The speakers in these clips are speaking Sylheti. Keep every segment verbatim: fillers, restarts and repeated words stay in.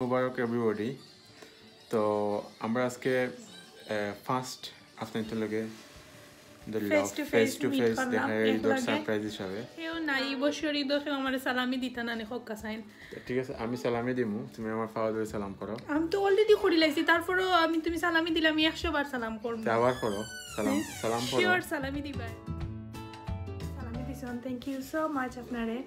মুবারক everybody। তো আমরা আজকে ফার্স্ট আপনাদের লগে Face to face meet করলাম দেখা ঈদর একলগে। সারপ্রাইজ হিসাবে। কেউ না, এই বছর ঈদো কেউ আমার সালামি দিতা না, নি হক কাসাইন। ঠিক আছে, আমি সালামি দিমু, তুমি আমার ফাওয়াদরে সালাম করো। আমি তো অলরেডি করি লাইছি, তারপরেও আমি তুমি সালামি দিলে আমি একশো বার সালাম করবো। তে আবার করো সালাম, সালাম করো। শিওর সালামি দিবা। সালামি দিছন, thank you so much আপনারে।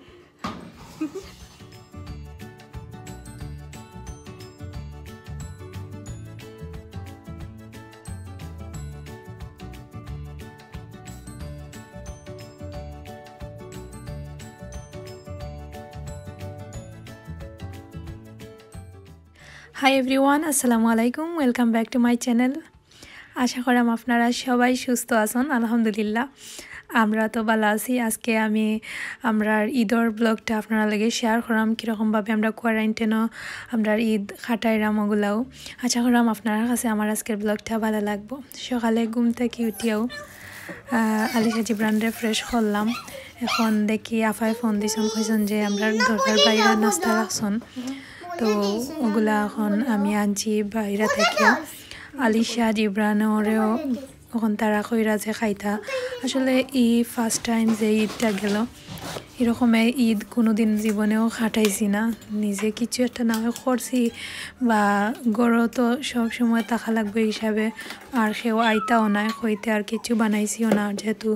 Hi everyone, আসসালামু আলাইকুম। Welcome back to my channel. আশা করাম আপনারা সবাই সুস্থ আছন। আলহামদুলিল্লাহ, আমরা তো ভালা আছি। আজকে আমি আমরার ঈদর ব্লগটা আপনারার লগে শেয়ার করাম, কীরকমভাবে আমরা কোয়ারেন্টাইনো আমরার ঈদ কাটাইরাম ওগুলাও। আশা করাম আপনারার কাছে আমার আজকের ব্লগটা ভালা লাগবো। সকালে ঘুম থাকি উঠিয়াউ আহ, আলিশা জিবরানরে ফ্রেশ করলাম। এখন দেখি আফায় ফোন দিছন, কইছন যে আমরার দরজার বাইরা নাস্তা রাখছন, তো ওগুলা এখন আমি আনছি বাইরা থাকিয়া। আলিশা জিবরানরেও এখন তারা কইরা যে খাইতা। আসলে ই ফার্স্ট টাইম যে ঈদটা গেল, এরকমে ঈদ কোনোদিন জীবনেও কাটাইছি না। নিজে কিছু একটা না হয় করছি বা ঘরো তো সব সময় থাকা লাগবো হিসাবে, আর কেউ আইতাও নাই, কইতে আর কিছু বানাইছিও না, যেহেতু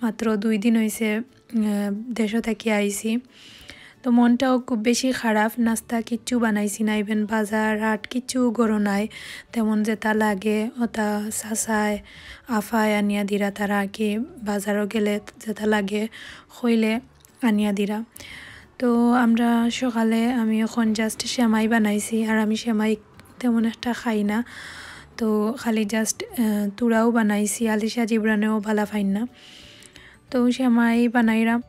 মাত্র দুই দিন হইছে, আহ, দেশো থাকি আইছি। তো মনটাও খুব বেশি খারাপ, নাস্তা কিচ্ছু বানাইছি না, ইভেন বাজার হাট কিচ্ছু ঘরো নাই, তেমন যেটা লাগে ওটা চাচায় আফায় আনিয়া দিরা, তারা আর কি বাজারো গেলে যেটা লাগে কইলে আনিয়া দিরা। তো আমরা সকালে আমি এখন জাস্ট সেমাই বানাইছি, আর আমি সেমাই তেমন একটা খাই না, তো খালি জাস্ট তুড়াও বানাইছি, আলিশা জিবরানেও ভালা পাইন না। তো সেমাই বানাইরাম।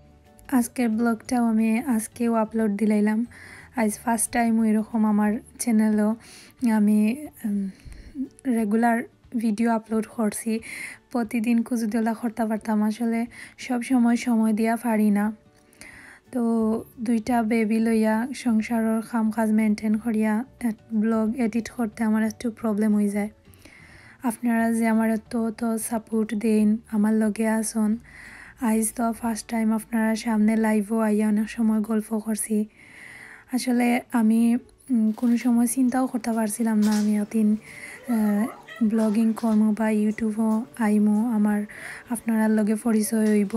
আজকের ব্লগটাও আমি আজকেও আপলোড দিলাইলাম। আজ ফার্স্ট টাইম ওইরকম আমার চ্যানেলও আমি রেগুলার ভিডিও আপলোড করছি। প্রতিদিন কুচুদলা করতে পারতাম, আসলে সব সময় সময় দিয়া পারি না। তো দুইটা বেবি লইয়া সংসারর কাম কাজ মেনটেন করিয়া ব্লগ এডিট করতে আমার একটু প্রবলেম হয়ে যায়। আপনারা যে আমার এত তো সাপোর্ট দেন, আমার লগে আছন, আইজ তো ফার্স্ট টাইম আপনারা সামনে লাইভও আইয়া অনেক সময় গল্প করছি। আসলে আমি উম, কোনো সময় চিন্তাও করতে পারছিলাম না আমি একদিন ব্লগিং করমু বা ইউটিউবও আইমু, আমার আপনারার লগে পরিচয় হইব।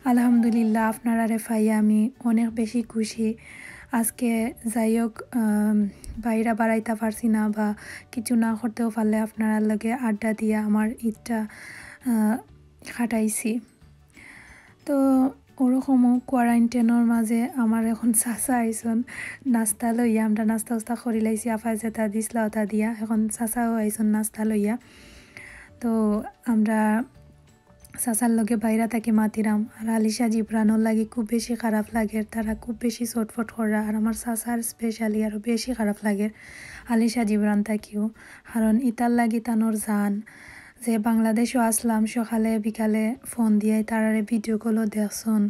আলহামদুলিল্লাহ, আপনারারে পাইয়া আমি অনেক বেশি খুশি। আজকে যাই হোক, আম, বাইরা বাড়াইতে পারছি না বা কিছু না করতেও পারলে আপনারার লগে আড্ডা দিয়া আমার ঈদটা, আহ, কাটাইছি। তো ওরকমও কোয়ারেন্টাইনর মাঝে আমার এখন চাচা আইছন নাস্তা লইয়া, আমরা নাস্তা উস্তা করি লাইছি, আফায় যেটা দিছলা ওটা দিয়া, এখন চাচাও আইছন নাস্তা লইয়া। তো আমরা চাচার লগে বাইরা থাকি মাতিরাম, আর আলিশা জিবরানর লাগি খুব বেশি খারাপ লাগে, তারা খুব বেশি ছটফট করা, আর আমার চাচার স্পেশালি আরও বেশি খারাপ লাগে আলিশা জিবরান থাকিও, কারণ ইতার লাগি তানর জান। যে বাংলাদেশও আসলাম, সকালে বিকালে ফোন দিয়া তারারে ভিডিও কলও দেখছন।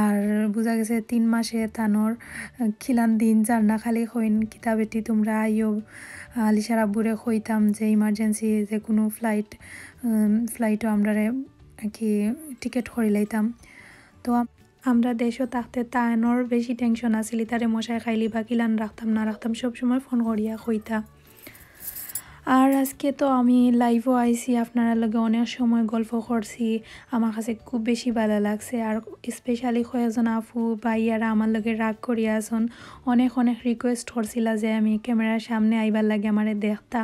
আর বুঝা গেছে তিন মাসে তানর, আহ, খিলান দিন যার না, খালি কইন, "কিতা বেটি তোমরা আইও।" আলিশার আব্বুরে কইতাম যে ইমার্জেন্সি যে কোনো ফ্লাইট, উম, ফ্লাইটও আমরারে কি টিকিট করি লাইতাম। তো আম-, আমরা দেশও থাকতে তানর বেশি টেনশন আছিল, তারে মশায় খাইলি বা কিলান রাখতাম না রাখতাম, সবসময় ফোন করিয়া কইতা। আর আজকে তো আমি লাইভও আইছি, আপনারার লগে অনেক সময় গল্প করছি, আমার কাছে খুব বেশি ভালো লাগছে। আর স্পেশালি কয়েকজন আপু ভাইয়ারা আমার লগে রাগ করিয়া আছন, অনেক অনেক রিকোয়েস্ট করছিলা যে আমি ক্যামেরার সামনে আইবার লাগে আমারে দেখতা।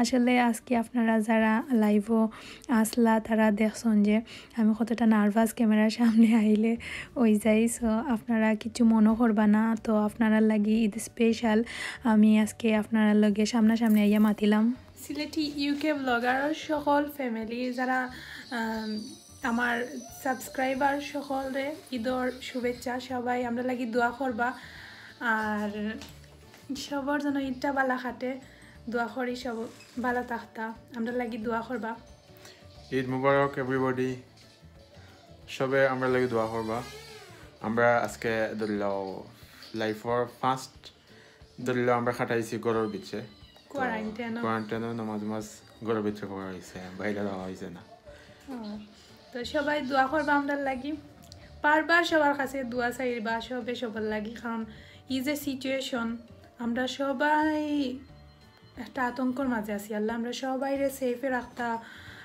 আসলে আজকে আপনারা যারা লাইভও আসলা তারা দেখছন যে আমি কতটা নার্ভাস ক্যামেরার সামনে আইলে ওই যাই। সো আপনারা কিছু মনে করবা না, তো আপনারার লাগি ঈদ স্পেশাল আমি আজকে আপনারার লগে সামনাসামনি আইয়া মাতিলাম। সিলেটি ইউকে ব্লগার সকল ফ্যামিলি যারা, আম, আমার সাবস্ক্রাইবার সকলরে ঈদর শুভেচ্ছা। সবাই আমরা লাগি দোয়া করবা, আর সবার জন্য ঈদটা ভালা কাটে। দোয়া করি সব ভালা থাকতা, আমরা লাগি দোয়া করবা। ঈদ মুবারক এভরিবডি। সবে আমরা লাগি দোয়া করবা। আমরা আজকে ধরল লাইফর ফার্স্ট ধরিল আমরা খাটাইছি ঘরর ভিতরে। কোয়ারেন্টাইন। কোয়ারেন্টাইনও নামাজ মাস ঘরর ভিতরে পড়া হইছে, বাইরে যাওয়া হইছে না। তো সবাই দোয়া করবা আমরার লাগি। বারবার সবার কাছে দোয়া চাইবা সবে সবার লাগি, কারণ এই যে সিচুয়েশন, আমরা সবাই একটা আতঙ্কর মাঝে আছি। আল্লাহ আমরা সবাইরে সেফে রাখতা,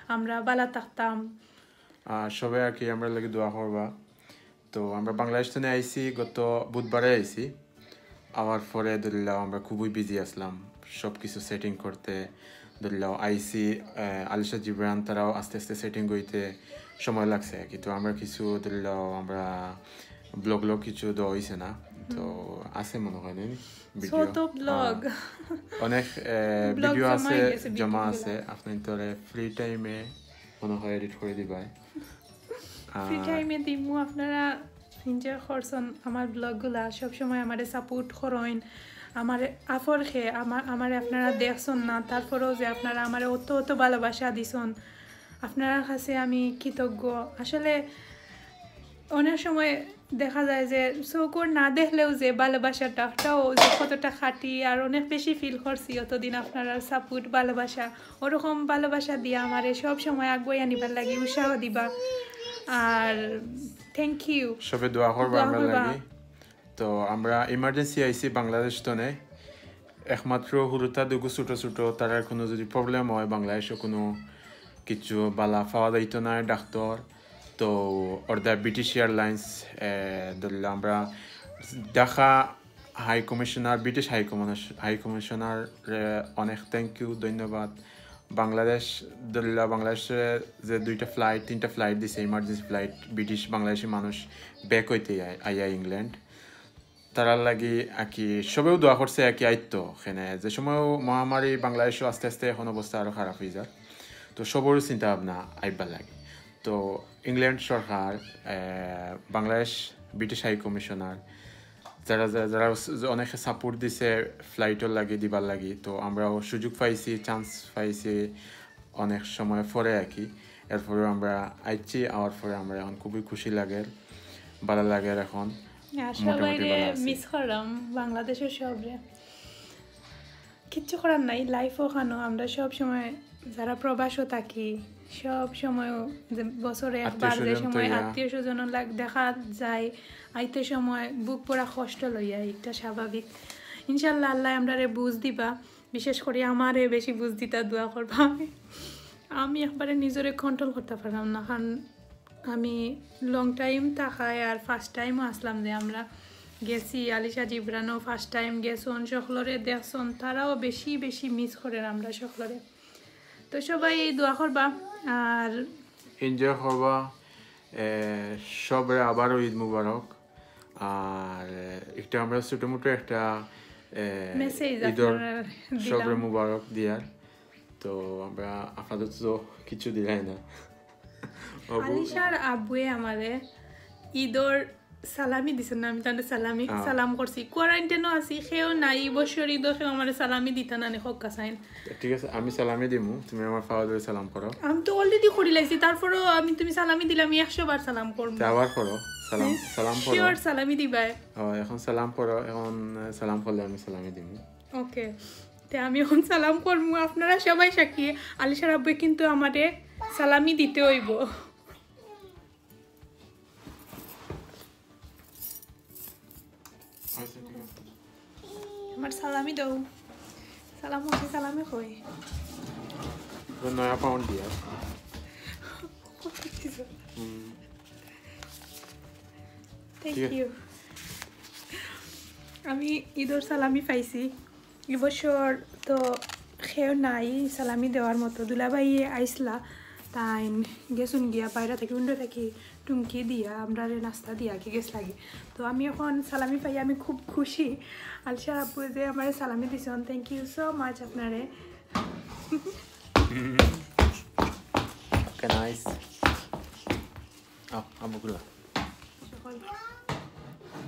আমরা বালা থাকতাম। আর সবাই আর কি আমরার লাগি দোয়া করবা। তো আমরা বাংলাদেশ থেকে আইছি, গত বুধবারে আইছি। আওয়ার পরে ধরিলাও আমরা খুবই বিজি আসলাম সব কিছু সেটিং করতে। ধরিলাও আইছি, আহ, আলিশা জিবরান তারাও আস্তে আস্তে সেটিং হইতে সময় লাগছে আর কি। তো আমরা কিছু ধরিলাও আমরা ব্লগ ব্লগ কিছু দেওয়া হইছে না, তো আছে মনে হয় না ভিডিও। ছোট ব্লগ। অনেক ভিডিও আছে, জমা আছে। আপনি তো ফ্রি টাইমে মনে হয় এডিট করে দিবাই। ফ্রি টাইমে দিমু। আপনারা এনজয় করছেন আমার ব্লগগুলা, সবসময় আমারে সাপোর্ট করইন, আমারে আফর খে আমার আমারে আপনারা দেখছেন না, তারপরেও যে আপনারা আমারে অত অত ভালোবাসা দিছেন, আপনারার কাছে আমি কৃতজ্ঞ। আসলে অনেক সময় দেখা যায় যে চকুর না দেখলেও যে ভালোবাসাটা, ওটাও যে কতটা খাটি, আর অনেক বেশি ফিল করছি অতদিন আপনারার সাপোর্ট, ভালোবাসা। ওরকম ভালোবাসা দিয়া আমারে সব সময় আগুয়াইয়া নিবার লাগি উৎসাহ দিবা। আর থ্যাংক ইউ। সবে দোয়া করবা আমরার লাগি। তো আমরা ইমার্জেন্সি আইছি বাংলাদেশ তনে। একমাত্র হুরুতা দুগু ছোট ছোট, তারার কোনো যদি প্রবলেম হয়, বাংলাদেশে কোনো কিছু বালা পাওয়া যাইতো না ডাক্তার, তো অর্ধা ব্রিটিশ এয়ারলাইন্স, ধরলে আমরা Dhaka high commissioner, British high commissioner, high commissioner অনেক থ্যাংক ইউ, ধন্যবাদ। বাংলাদেশ ধরলা বাংলাদেশে যে দুইটা ফ্লাইট, তিনটা ফ্লাইট দিছে, ইমার্জেন্সি ফ্লাইট, ব্রিটিশ বাংলাদেশি মানুষ ব্যাক হইতে আই- আইয়া ইংল্যান্ড। তারার লাগি আর কি সবেও দোয়া করছে আর কি আইতো এখানে। যে সময় মহামারী বাংলাদেশও আস্তে আস্তে এখন অবস্থা আরও খারাপ হয়ে যায়, তো সবরও চিন্তা ভাবনা আইবার লাগে। তো ইংল্যান্ড সরকার, আহ, বাংলাদেশ ব্রিটিশ হাই কমিশনার, যারা যারা যারা অনেকে সাপোর্ট দিছে ফ্লাইটর লাগি দিবার লাগি, তো আমরাও সুযোগ পাইছি, চান্স পাইছি অনেক সময় পরে আর কি। এরপরেও আমরা আইছি, আওয়ার পরে আমরা এখন খুবই খুশি লাগে, ভালো লাগে এখন। আর সবাইরে মিস করলাম, বাংলাদেশের সবরে। কিচ্ছু করার নাই, লাইফ ওখানো। আমরা সব সময় যারা প্রবাসও থাকি, সব সময় যে বছরে একবার যে সময় আত্মীয় স্বজন লাগ- দেখা যায়, আইতে সময় বুক ভরা কষ্ট লইয়া, এটা স্বাভাবিক। ইনশাল্লাহ আল্লাহ আমরারে বুঝ দিবা, বিশেষ করে আমারে বেশি বুঝ দিতা দোয়া করবা। আমি আমি একবারে নিজরে কন্ট্রোল করতে পারলাম না, কারণ আমি লং টাইম থাকায় আর ফার্স্ট টাইমও আসলাম যে আমরা গেছি, আলিশা জিবরানও ফার্স্ট টাইম গেছন, সকলরে দেখছন, তারাও বেশি বেশি মিস করেন আমরা সকলরে। তো সবাই এই দোয়া করবা আর এনজয় করবা। এ, সবরে আবারও ঈদ মুবারক। আর, এ, একটা আমরা ছোটো মোটো একটা, এ, মেসেজ ঈদর আপনারা দিলাম। সবরে মুবারক দিয়ার। তো আমরা আপাতত কিছু দিলাই না। অবু- আলিশার আব্বুয়ে আমারে ঈদর সালামি দিছেন না, আমি তাহলে সালামি সালাম করছি। কোয়ারেন্টাইনও আছি, কেউ নাই, এই বছর ঈদও কেউ আমারে সালামি দিতা না, নি হক কাসাইন। ঠিক আছে, আমি সালামি দিমু, তুমি আমার ফাওয়া ধরে সালাম করো। আমি তো অলরেডি করি লাইছি, তারপরেও আমি তুমি সালামি দিলে আমি একশো বার সালাম করবো। তে আবার করো, সালাম, সালাম করো। শিওর সালামি দিবায়। ও, এখন সালাম করো, এখন, আহ, সালাম করলে আমি সালামি দিমু। ওকে, তে আমি এখন সালাম করবো, আপনারা সবাই সাক্ষী। আলিশার আব্বু কিন্তু আমারে সালামি দিতে হইব। আচ্ছা, ঠিক আছে। আমার সালামি দাও। সালাম হচ্ছে, সালামি কই? তো নয়া পাউন্ড দিয়া। হুম। থ্যাংক ঠিক আছে। ইউ। আমি ঈদর সালামি পাইছি। এই বছর তো কেউ নাই সালামি দেওয়ার মতো। দুলাভাই আইসলা, তাই গেছুন গিয়া বাইরে থাকি, উন্ডো থাকি টুমকি দিয়া, আমরারে নাস্তা দিয়া কি গেছ লাগে। তো আমি এখন সালামি পাই, আমি খুব খুশি। আলিশার আব্বু যে আমারে সালামি দিছন, thank you so much আপনারে। Okay, nice. আ, আবুগুলা।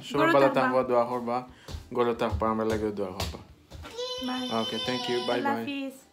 সবাই ভালো থাকবা, দোয়া করবা। ঘরে থাকবা, আমরা লাগে দোয়া করবা। Bye. Okay, thank you. Bye Allah bye. Hafiz.